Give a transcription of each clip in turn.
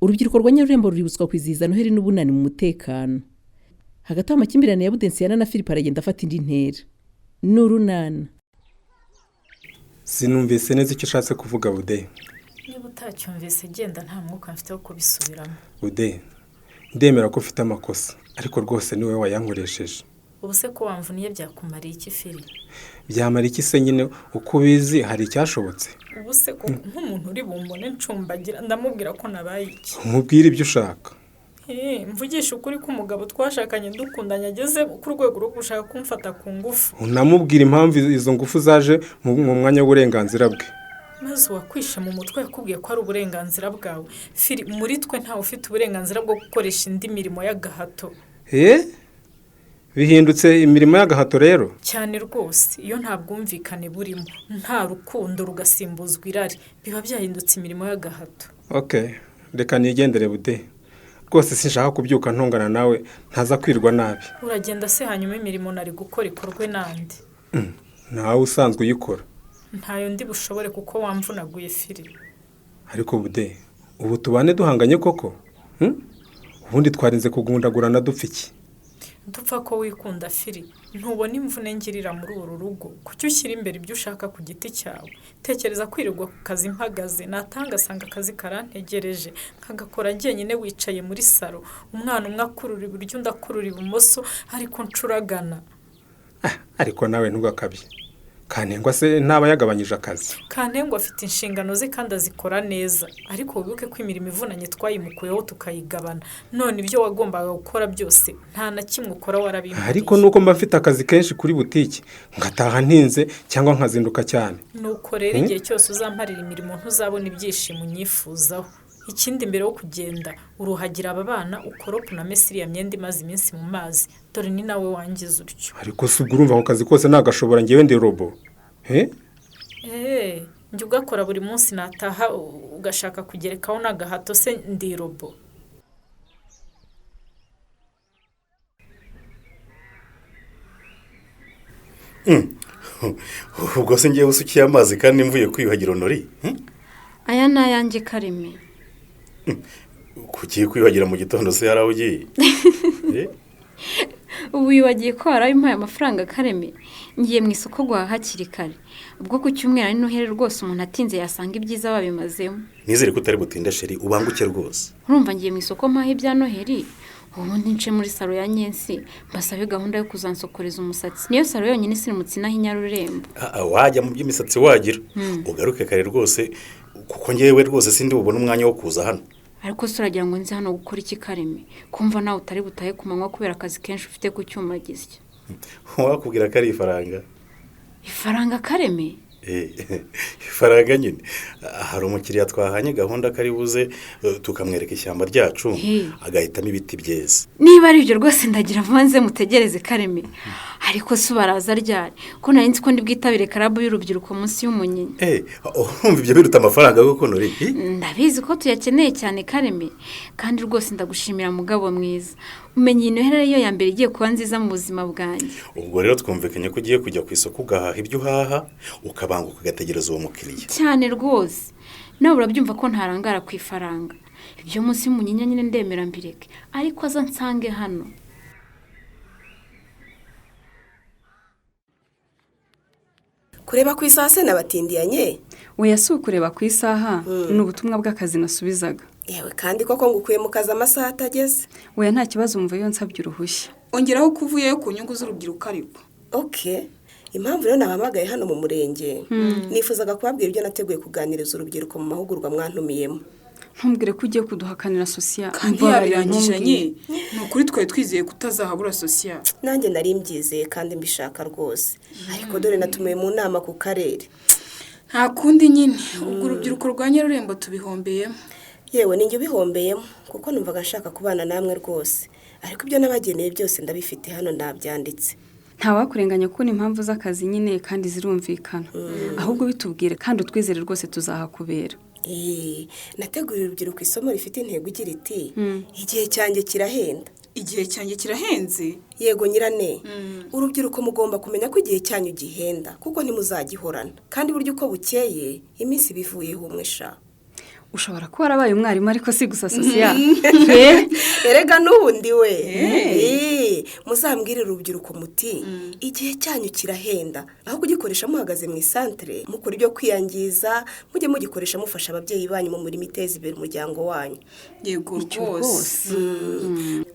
Urubyiruko rwa Nyarurembo ruributswa kwizihiza Noheli n'Ubunani mu mutekano. Hagati aho, amakimbirane ya Budensiyana na Philippe aragenda afata indi ntera. Ni urunana. Sinumvise neza icyo ushatse kuvuga, Bude. Niba utacyumvise, genda, nta mwuka mfite wo kubisubiramo. Bude, ndemera ko ufite amakosa, ariko rwose niwe wayankoresheje. Ubu se ko wamvuniye byakumariye iki, Fili? Byamara iki se nyine? Uko ubizi, hari icyashobotse? Ubu se ko nk'umuntu uri bumbone ncumbagira, ndamubwira ko nabaye iki? Umubwire ibyo ushaka. Mvugisha ukuri ko umugabo twashakanye dukundanye ageze ku rwego rwo gushaka kumfata ku ngufu. Unamubwira impamvu izo ngufu zaje mu mwanya w'uburenganzira bwe. Maze uwakwishe mu mutwe yakubwiye ko ari uburenganzira bwawe? Fili, muri twe ntawe ufite uburenganzira bwo gukoresha indi mirimo y'agahato. Bihindutse imirimo y'agahato rero? Cyane rwose. Iyo nta bwumvikane burimo, nta rukundo, rugasimbuzwa irari, biba byahindutse imirimo y'agahato. Ok, reka nigendere, Bude. Rwose sinshaka kubyuka ntongana nawe, ntaza kwirwa nabi. Uragenda se hanyuma imirimo nari gukora ikorwe n'andi? Nawe usanzwe uyikora. Ntayo ndi bushobore kuko wamvunaguye, Fili. Ariko Bude, ubu tubane duhanganye koko? Ubundi twarinze kugundagurana dupfa iki? Dupfa ko wikunda, Fili. Ntubona imvune ngirira muri uru rugo? Kuki ushyira imbere ibyo ushaka ku giti cyawe? Tekereza kwirirwa ku kazi mpagaze, natanga asanga akazi karantegereje, nkagakora njyenyine, wicaye muri salo, umwana umwe akurura iburyo, undi akurura ibumoso, ariko ncuragana. Ariko nawe ntugakabye. Kantengwa se ntaba yagabanyije akazi? Kantengwa afite inshingano ze kandi azikora neza, ariko wibuke ko imirimo ivunanye twayimukuyeho tukayigabana. None ibyo wagombaga gukora byose nta na kimwe ukora, warabimburiye. Ariko nuko mba mfite akazi kenshi kuri butiki, ngataha ntinze cyangwa nkazinduka cyane. Nuko rero, igihe cyose uzamparira imirimo ntuzabona ibyishimo unyifuzaho. Ikindi, mbere yo kugenda uruhagira aba bana, ukorope unamese iriya myenda imaze iminsi mu mazi. Dore ni nawe wangiza utyo. Ariko si ubwo urumva ako kazi kose nagashobora? Ngewe ndi robo? Eee, njye ugakora buri munsi, nataha ugashaka kugerekaho n'agahato se? Ndi robo? Ubwo se ngewe usukiye amazi kandi mvuye kwiyuhagira, Honori? Aya ni ayanjye, Kareme. Kugiye kwiyuhagira mu gitondo se hari aho ugiye? Ubu wibagiye ko waraye umpaye amafaranga, Kareme? Ngiye mu isoko guhaha hakiri kare. Ubwo ku cyumweru ari Noheli, rwose umuntu atinze yasanga ibyiza babimazemo. Nizere ko utari butinde, chérie, ubanguke rwose. Urumva, ngiye mu isoko mpaha ibya Noheli, ubundi nce muri salon ya Nyensi mbasabe gahunda yo kuzansokoreza umusatsi. Niyo salon yonyine isirimutse inaha i Nyarurembo. Wajya mu by'imisatsi wagira ugaruke kare rwose, kuko ngewe rwose sindi bubone umwanya wo kuza hano. Ariko se uragira ngo nze hano gukora iki, Kareme, kumva nawe utari butahe ku manywa kubera akazi kenshi ufite ku cyuma gisya? Wakubwira ko ari ifaranga. Ifaranga, Kareme? Ifaranga nyine. Hari umukiriya twahanye gahunda ko ari buze, tukamwereka ishyamba ryacu, agahitamo ibiti byeze. Niba ari ibyo rwose, ndagira vuba nze mutegereze, Kareme. Ariko se ubaraza ryari, ko nari nzi ko ndi bwitabire club y'urubyiruko munsi y'umunyinya? Urumva ibyo biruta amafaranga koko, Nori? Ndabizi ko tuyakeneye cyane, Kareme, kandi rwose ndagushimira, mugabo mwiza. Umenya iyi Noheli ariyo ya mbere igiye kuba nziza mu buzima bwanjye. Ubwo rero twumvikanye ko ugiye kujya ku isoko ugahaha ibyo uhaha, ukabanguka ugategereza uwo mukiriya. Cyane rwose. Nawe urabyumva ko ntarangara ku ifaranga. Ibyo munsi y'umunyinya nyine ndemera mbireke, ariko aza nsange hano. Kureba ku isaha se nabatindiyanye? Oya, si ukureba ku isaha, ni ubutumwa bw'akazi nasubizaga. Yewe, kandi koko ngukuye mu kazi amasaha atageze. Oya, nta kibazo, mvuyeyo nsabye uruhushya. Ongeraho ko uvuyeyo ku nyungu z'urubyiruko ariko. Ok, impamvu rero nabahamagaye hano mu murenge, nifuzaga kubabwira ibyo nateguye kuganiriza urubyiruko mu mahugurwa mwantumiyemo. Ntumbwire ko ugiye kuduhakanira, Sosiya. Kandi yabirangije nye. Ni ukuri twari twizeye kutazahabura, Sosiya. Nanjye nari mbyizeye kandi mbishaka rwose, ariko dore natumiwe mu nama ku karere. Nta kundi nyine, ubwo urubyiruko rwa Nyarurembo tubihombeyemo. Yewe, ninjye ubihombeyemo, kuko numvaga nshaka kubana namwe rwose, ariko ibyo nabageneye byose ndabifite hano, ndabyanditse. Ntawakurenganya kuko ni impamvu z'akazi nyine kandi zirumvikana. Ahubwo bitubwire kandi utwizere rwose, tuzahakubera. Nateguriye urubyiruko isomo rifite intego igira iti: "Igihe cyanjye kirahenda." Igihe cyanjye kirahenze? Yego nyirane. Urubyiruko mugomba kumenya ko igihe cyanyu gihenda, kuko ntimuzagihorana, kandi burya uko bukeye iminsi bivuyeho umwe sha. Ushobora kuba warabaye umwarimu ariko si gusa sosiya. Erega n'ubundi we. Muzambwire urubyiruko muti igihe cyanyu kirahenda, aho kugikoresha muhagaze mu isantere mukora ibyo kwiyangiza, mujye mugikoresha mufasha ababyeyi banyu mu murimo iteza imbere umuryango wanyu. Yego rwose.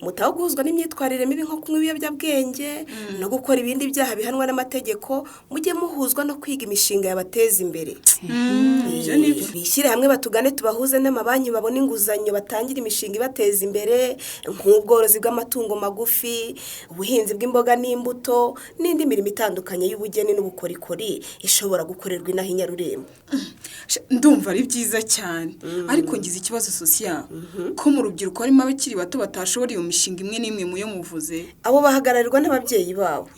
Mutaho guhuzwa n'imyitwarire mibi nko kunywa ibiyobyabwenge no gukora ibindi byaha bihanwa n'amategeko, mujye muhuzwa no kwiga imishinga yabateza imbere. Bishyire hamwe batugane tubahuze n'amabanki babone inguzanyo batangira imishinga ibateza imbere nk'ubworozi bw'amatungo magufi, ubuhinzi bw'imboga n'imbuto n'indi mirimo itandukanye y'ubugeni n'ubukorikori ishobora gukorerwa inaha i Nyarurembo. Ndumva ari byiza cyane, ariko ngize ikibazo sosiya ko mu rubyiruko harimo abakiri bato batashobora iyo mishinga imwe n'imwe muyo muvuze. Abo bahagararirwa n'ababyeyi babo.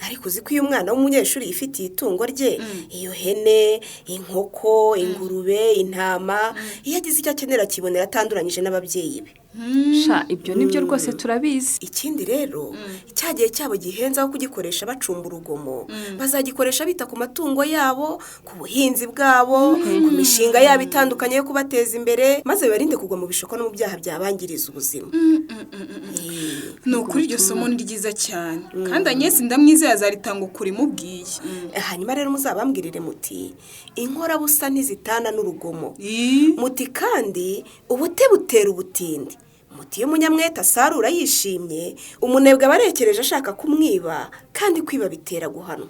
Ariko uzi ko iyo umwana w'umunyeshuri yifitiye itungo rye, iyo hene, inkoko, ingurube, intama, iyo agize icyo akenera akibonera atanduranyije n'ababyeyi be. Sha ibyo nibyo rwose turabizi. Ikindi rero cya gihe cyabo gihenze aho kugikoresha bacumba urugomo, bazagikoresha bita ku matungo yabo, ku buhinzi bwabo, ku mishinga yabo itandukanye yo kubateza imbere, maze bibarinde kugwa mu bishuko no mu byaha byabangiriza ubuzima. Ni ukuri iryo somo ni ryiza cyane, kandi Agnes ndamwizeye azaritanga ukuri mubwiye. Hanyuma rero muzabambwirire muti inkorabusa ntizitana n'urugomo, muti kandi ubute butera ubutindi, muti iyo umunyamwete asarura yishimye, umunebwe aba arekereje ashaka kumwiba, kandi kwiba bitera guhanwa.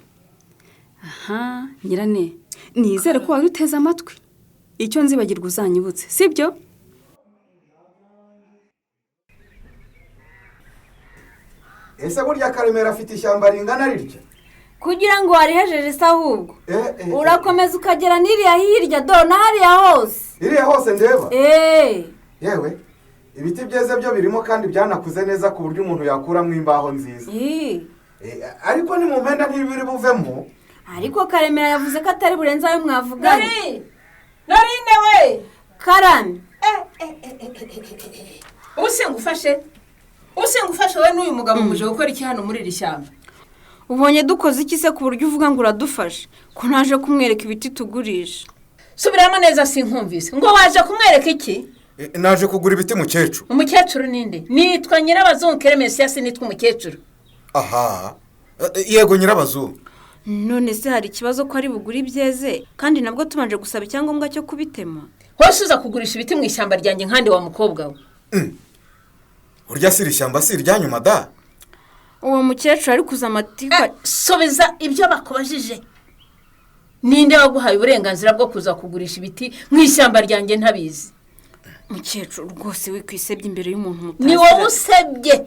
Aha nyirane, nizere ko wari uteze amatwi. Icyo nzibagirwa uzanyibutse, sibyo? Ese burya Karemera afite ishyamba ringana rirya? Kugira ngo warihejeje se ahubwo urakomeza ukagera n'iriya hirya do na hariya hose. Iriya hose ndeba? Yewe ibiti byeze byo birimo kandi byanakuze neza ku buryo umuntu yakuramo imbaho nziza. Ariko ni mu mpenda ntibiri buvemo. Ariko Karemera yavuze ko atari burenze ayo mwavuganye. Narinde we Karame. Use ngufashe we n'uyu mugabo muje gukora iki hano muri iri shyamba? Ubonye dukoze iki se ku buryo uvuga ngo uradufashe? Ko naje kumwereka ibiti tugurisha. Subiramo neza sinkumvise. Ngo waje kumwereka iki? Naje kugura ibiti mukecuru. Umukecuru ninde? Nitwa Nyirabazungu Keremesiya, sinitwa umukecuru. Aha yego Nyirabazungu. None se hari ikibazo ko ari bugure ibyeze kandi nabwo tubanje gusaba icyangombwa cyo kubitema? Hose uza kugurisha ibiti mu ishyamba ryanjye nkandi wa mukobwa we. Urya si ishyamba si iryanyuma da? Uwo mukecuru ari kuza amatiku. Sobeza ibyo bakubajije. Ninde waguhaye uburenganzira bwo kuza kugurisha ibiti mu ishyamba ryanjye ntabizi? Mukecuru rwose wikwisebye imbere y'umuntu mutazi. Ni wowe usebye,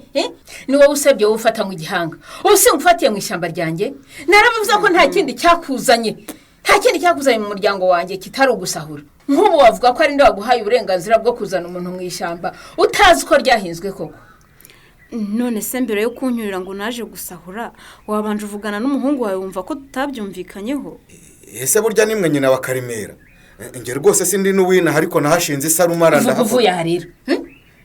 ni wowe usebye wowe ufata mu gihanga. Ubu singufatiye mu ishyamba ryanjye, narabivuze ko nta kindi cyakuzanye. Nta kindi cyakuzanye mu muryango wanjye kitari ugusahura. Nk'ubu wavuga ko ari nde waguhaye uburenganzira bwo kuzana umuntu mu ishyamba utazi ko ryahinzwe koko? None se mbere yo kunyurira ngo naje gusahura, wabanje uvugana n'umuhungu wawe wumva ko tutabyumvikanyeho? Ese burya nimwe nyina wa Karemera? Nge rwose sindi n'uwina ariko nahashinze isarumara ndahavuga. Uvuye aha rero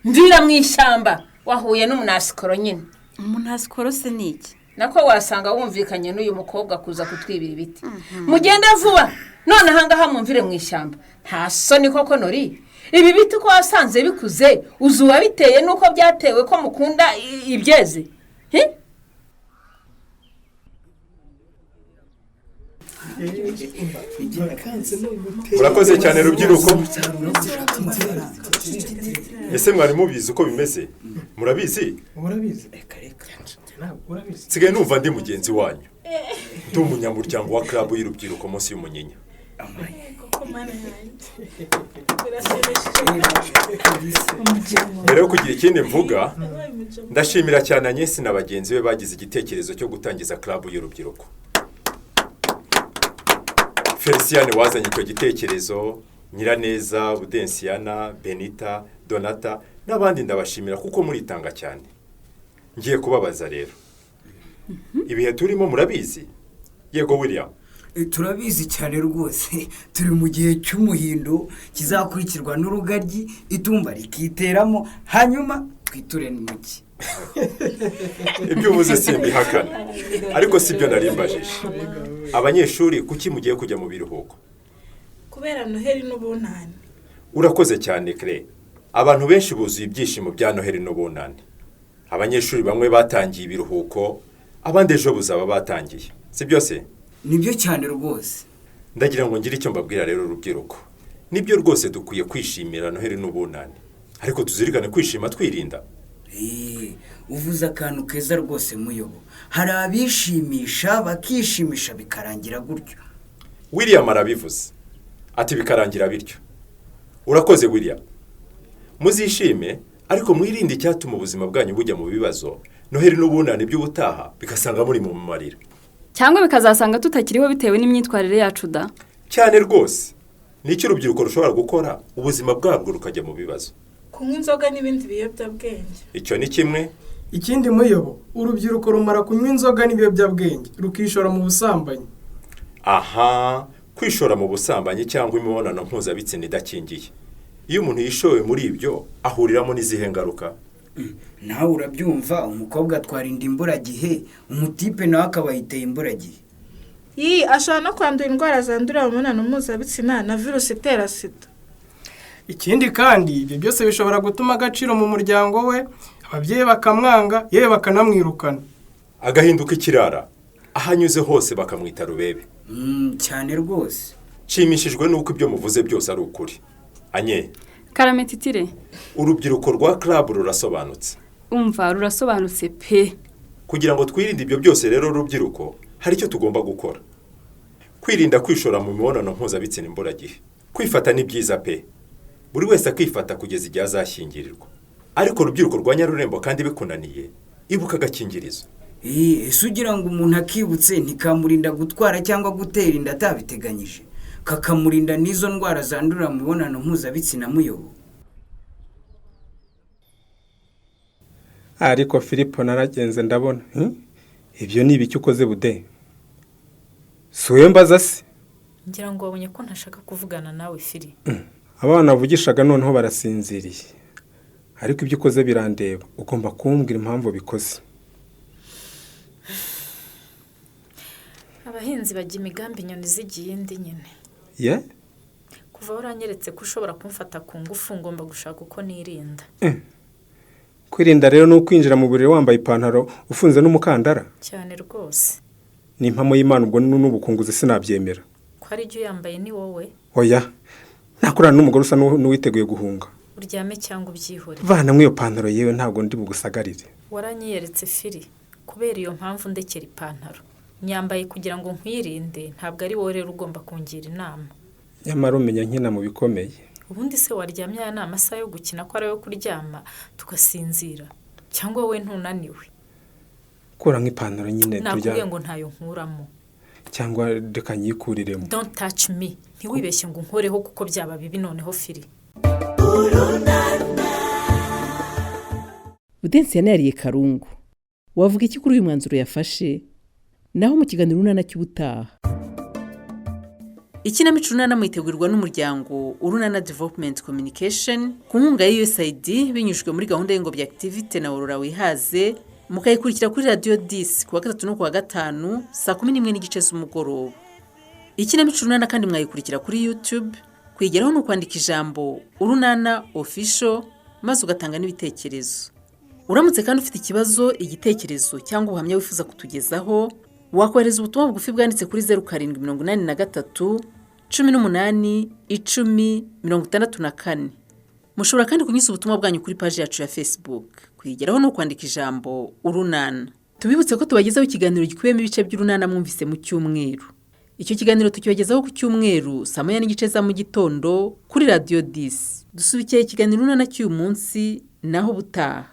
mvira mu ishyamba wahuye n'umunasikoro nyine. Umunasikoro se ni iki? Nako wasanga wumvikanye n'uyu mukobwa kuza kutwibira ibiti. Mugende vuba none ahangaha mumvire mu ishyamba. Nta soni koko nori. Ibi biti ko wasanze bikuze uzuba biteye nuko byatewe ko mukunda ibyeze. Murakoze cyane rubyiruko. Ese mwari mubizi uko bimeze? Murabizi? Murabizi. Nsigaye numva ndi mugenzi wanyu. Ndi umunyamuryango wa club y'urubyiruko munsi y'umunyinya. Mbere yo kugira ikindi mvuga, ndashimira cyane Agnes na bagenzi be bagize igitekerezo cyo gutangiza club y'urubyiruko. Feliciane wazanye icyo gitekerezo, Nyiraneza, Budensiana, Benita, Donata n'abandi ndabashimira kuko muritanga cyane. Ngiye kubabaza rero. Ibihe turimo murabizi? Yego William. Turabizi cyane rwose. Turi mu gihe cy'umuhindo kizakurikirwa n'urugaryi, itumba rikiteramo, hanyuma twiture n'umugi. Ibyo uvuze simbihakana, ariko sibyo narimbajije. Abanyeshuri kuki mugiye kujya mu biruhuko? Kubera Noheli n'ubunani. Urakoze cyane Claire. Abantu benshi buzuye ibyishimo bya Noheli n'Ubunani. Abanyeshuri bamwe batangiye ibiruhuko, abandi ejo buzaba batangiye. Si byose? Nibyo cyane rwose. Ndagira ngo ngire icyo mbabwira rero urubyiruko. Nibyo rwose dukwiye kwishimira Noheli n'Ubunani. Ariko tuzirikane kwishima twirinda. Uvuze akantu keza rwose muyobo. Hari abishimisha bakishimisha bikarangira gutyo. William arabivuze. Ati bikarangira bityo. Urakoze William. Muzishime ariko mwirinde icyatuma ubuzima bwanyu bujya mu bibazo. Noheli n'Ubunani by'ubutaha bigasanga muri mu marira. Cyangwa bikazasanga tutakiriho bitewe n'imyitwarire yacu da. Cyane rwose. Nicyo urubyiruko rushobora gukora ubuzima bwabwo rukajya mu bibazo. Kunywa inzoga n'ibindi biyobyabwenge. Icyo ni kimwe. Ikindi muyobo, urubyiruko rumara kunywa inzoga n'ibiyobyabwenge rukishora mu busambanyi. Aha, kwishora mu busambanyi cyangwa imibonano mpuzabitsina idakingiye. Iyo umuntu yishowe muri ibyo ahuriramo n'izihe ngaruka? Nawe urabyumva, umukobwa atwara inda imburagihe, umutipe nawe akaba yiteye imburagihe. Yi, ashobora no kwandura indwara zandurira mu mibonano mpuzabitsina na virusi itera sida. Ikindi kandi ibyo byose bishobora gutuma agaciro mu muryango we, ababyeyi bakamwanga, yewe bakanamwirukana. Agahinduka ikirara, aho anyuze hose bakamwita rubebe. Cyane rwose. Nshimishijwe n'uko ibyo muvuze byose ari ukuri. Anye. Karame Titire. Urubyiruko rwa club rurasobanutse. Umva rurasobanutse pe. Kugira ngo twirinde ibyo byose rero rubyiruko, hari icyo tugomba gukora. Kwirinda kwishora mu mibonano mpuzabitsina imburagihe. Kwifata ni byiza pe. Buri wese akifata kugeza igihe azashyingirirwa. Ariko urubyiruko rwa Nyarurembo kandi bikunaniye, ibuka agakingirizo. Ese ugira ngo umuntu akibutse ntikamurinda gutwara cyangwa gutera inda atabiteganyije, kakamurinda n'izo ndwara zandurira mu mibonano mpuzabitsina muyobo. Ariko Filipo naragenze ndabona ibyo ni ibiki ukoze bude? Si wowe mbaza se? Ngira ngo wabonye ko ntashaka kuvugana nawe Fili. Abana bavugishaga noneho barasinziriye. Ariko ibyo ukoze birandeba, ugomba kumbwira impamvu bikoze. Abahinzi bajya imigambi inyoni zigiye indi nyine. Ye? Kuva waranyeretse ko ushobora kumfata ku ngufu ngomba gushaka uko nirinda. Kwirinda rero ni ukwinjira mu buriri wambaye ipantaro ufunze n'umukandara. Cyane rwose. Ni impamo y'Imana ubwo n'ubukunguzi sinabyemera. Ko ari ibyo yambaye ni wowe? Oya. Nakorana n'umugore usa n'uwiteguye guhunga. Uryame cyangwa ubyihore. Vana mwe iyo pantaro yewe ntabwo ndi bugusagarire. Waranyiyeretse Fili. Kubera iyo mpamvu ndekera ipantaro. Nyambaye kugira ngo nkwirinde, ntabwo ari wowe rero ugomba kungira inama. Nyamara umenya nkina mu bikomeye. Ubundi se waryamye aya ni amasaha yo gukina ko ari ayo kuryama tugasinzira, cyangwa wowe ntunaniwe? Kura nk'ipantaro nyine turyame. Nakubwiye ngo ntayo nkuramo. Cyangwa reka nyikuriremo. Don't touch me. Ntiwibeshye ngo unkoreho kuko byaba bibi noneho Fili. Budensi yanariye Karungu. Wavuga iki kuri uyu mwanzuro yafashe? Naho mu kiganiro Urunana cy'ubutaha. Ikinamico Urunana mwitegurwa n'umuryango Urunana Development Communication ku nkunga ya USAID binyujijwe muri gahunda y'ingobyi activity na Aurora Wihaze, mukayikurikira kuri Radio 10 kuwa gatatu no kuwa gatanu saa 11:30 z'umugoroba. Ikinamico Urunana kandi mwayikurikira kuri YouTube, kwigeraho ni ukwandika ijambo Urunana Official maze ugatanga n'ibitekerezo. Uramutse kandi ufite ikibazo, igitekerezo cyangwa ubuhamya wifuza kutugezaho, wakohereza ubutumwa bugufi bwanditse kuri 0783 18 10 64. Mushobora kandi kunyuza ubutumwa bwanyu kuri paji yacu ya Facebook. Kwigeraho ni ukwandika ijambo Urunana. Tubibutse ko tubagezaho ikiganiro gikubiyemo ibice by'Urunana mwumvise mu cyumweru. Icyo kiganiro tukibagezaho ku cyumweru saa 1:30 za mu gitondo kuri Radio 10. Dusubikiye ikiganiro Urunana cy'uyu munsi, naho ubutaha.